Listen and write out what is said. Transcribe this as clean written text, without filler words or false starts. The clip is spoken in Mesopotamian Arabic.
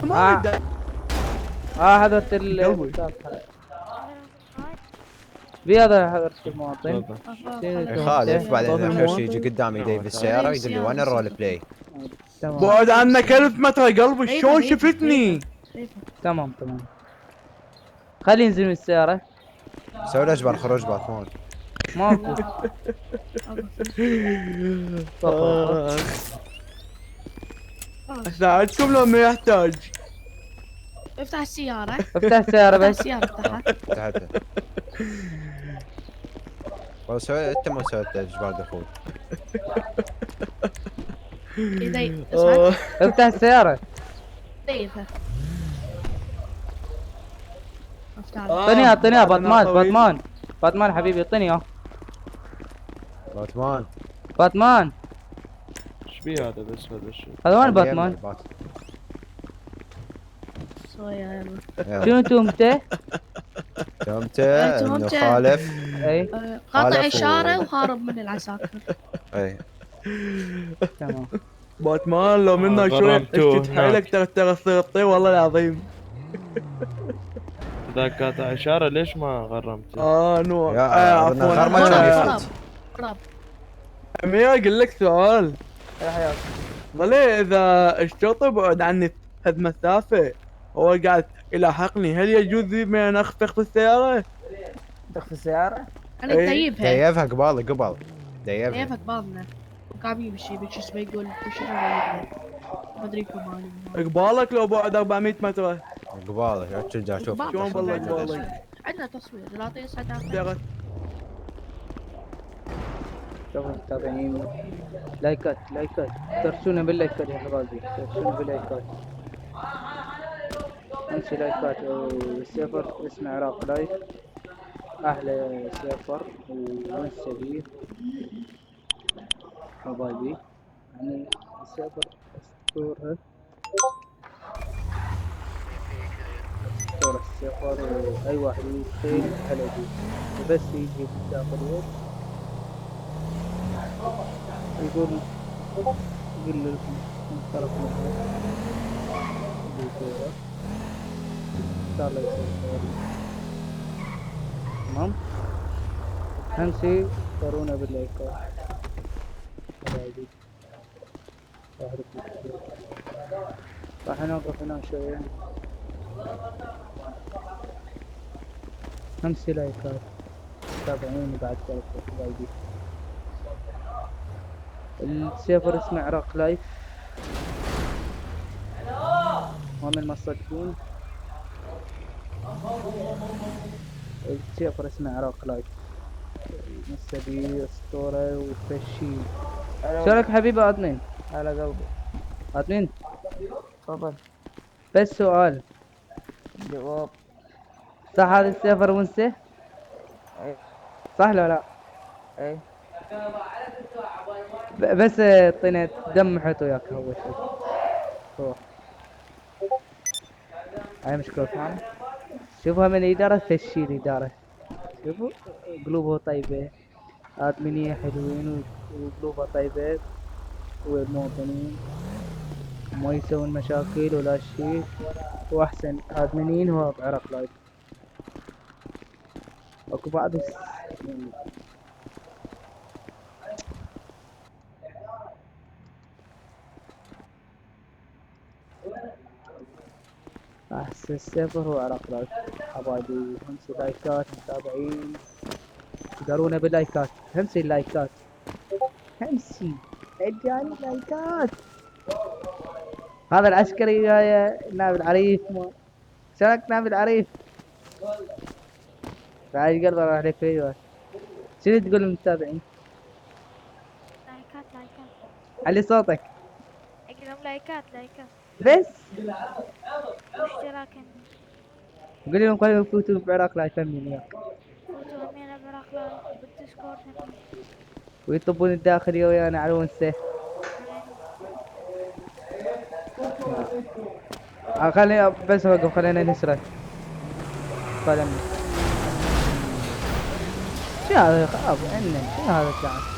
ما آه. ادري. حضرة قلبي. بهذا حضرة المواطن. تفضل. شنو يا تهمته؟ خالف بعدين بابا اخر شيء يجي المواطن. قدامي نعم، يدي بالسياره تعال. يقول لي وين الرول بلاي. تمام بعد عنك 1000 متر يا قلبي، شلون شفتني؟ تمام تمام. خليه ينزل من السيارة. سوي له اجبر خروج باتمان. ماكو. وقف. اساعدكم لو ما يحتاج. افتح السيارة. افتح السيارة افتح بس. السيارة افتحها. تحت. والله سوي انت ما سويت اجبار دخول. ايدي اسمع. افتح السيارة. ديفها. افتح. اعطيني بعد أنا طويل. باتمان حبيبي اعطيني اياه. باتمان. باتمان ايش بيه هذا الاسود الشيء؟ هذا وين خليه باتمان؟ يمنع بات. صويا يلا. يلا. شنو تهمته؟ تهمته انه خالف. اي قاطع خالف اشارة وهارب من العساكر. اي. تمام. باتمان لو منا شوي غرمتوه اشتت حيلك ترى تصير تطير والله العظيم. اذا قاطع اشاره ليش ما غرمته؟ نو يا عفوا غير ما كان يفلت. هرب. امير اقول لك سؤال. ظلي اذا الشرطي بعد عني هالمسافة هو قاعد يلاحقني، هل يجوز لي من أن اخفق في السيارة؟ في السيارة؟ انا إيه. تجيبها. ديفها قبل. ديفها. ديفها قبالنا. قاعد يمشي شو اسمه يقول شنو ما ادري كمان. قبالك لو بعد 400 متر. قبالك ارجع شوف. شلون بالله قبالك؟ عندنا تصوير لا تنسى سيارة. شوفوا المتابعين، لايكات ترسونا باللايكات يا حبايبي، ترسونا باللايكات. امشي لايكات والسيفر اسمه عراق لايف. احلى سيفر ونسى بيه حبايبي، يعني السيفر اسطورة. السيفر واي واحد يدخل هلا بيه، بس يجي بالداخل يقول لكم من طرف صار له يصير. تمام. اهم شي اختارونا باللايكات حبايبي. راح نوقف هنا شوية. اهم شي لايكات، تابعوني بعد ذلك حبايبي. السيرفر اسمه عراق لايف، ومن مصدقين السيرفر اسمه عراق لايف. نسبي اسطورة وفشي. شلونك حبيبي عدنين؟ على قلبي. عدنين تفضل. بس سؤال، جواب. صح هذا السيرفر ونسه؟ اي. صح ولا لا؟ اي. بس اعطينا دم حيط وياك اول شيء. روح. هاي مشكلة معنا. شوفها من الإدارة تفشي الإدارة. شوفوا قلوبها طيبة، آدمينية حلوين وقلوبها طيبة والمواطنين ما يسوون مشاكل ولا شيء، وأحسن آدمينين هو بعراق لايف. اكو بعض احسن السيرفر هو عراق لايف حبايبي. همسي لايكات متابعين، تقدرونا باللايكات، همسي اللايكات، همسي اداني لايكات. هذا العسكري يا نائب العريف، ما شلونك نائب العريف؟ تعال قلبي راح عليك فيديو. شنو تقول للمتابعين؟ لايكات علي صوتك اقلب لايكات بس. واشتراك قولي لهم خليهم يفوتوا بعراق لايف همين وياك، فوتوا همينا بعراق لايف بالديسكورد همين. ويطبون الداخلي ويانا على ونسه. خلينا بس وقف، خلينا نسرق. خلينا شو هذا خاف عنا، شو هذا الشعب؟